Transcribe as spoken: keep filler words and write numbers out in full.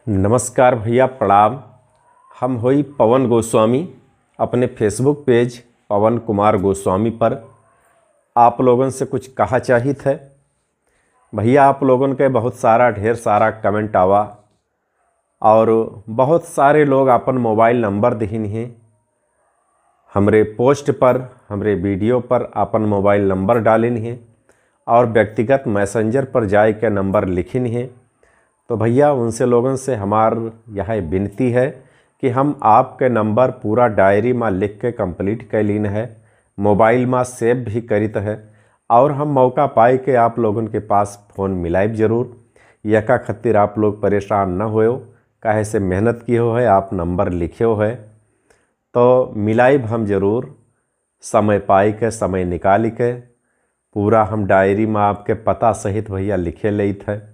नमस्कार भैया, प्रणाम। हम होई पवन गोस्वामी, अपने Facebook page पवन कुमार गोस्वामी पर आप लोगन से कुछ कहा चाहित है। भैया, आप लोगन के बहुत सारा, ढेर सारा comment आवा और बहुत सारे लोग अपन mobile number दिहिन हैं हमरे post पर, हमरे video पर अपन mobile number डालिन हैं और व्यक्तिगत Messenger पर जाए के number लिखिन हैं। तो भैया, उनसे लोगन से हमार यह विनती है कि हम आपके number पूरा diary मा लिख के complete कर लीन है, mobile मा save भी करित है और हम मौका पाए के आप लोगन के पास phone मिलाइब जरूर। यका खातिर आप लोग परेशान न होयो, काहे से मेहनत कियो है, आप number लिखियो है, तो मिलाइब हम जरूर समय पाई के, समय निकाली के। पूरा हम diary मा आपके पता सहित भैया लिखे लेत है।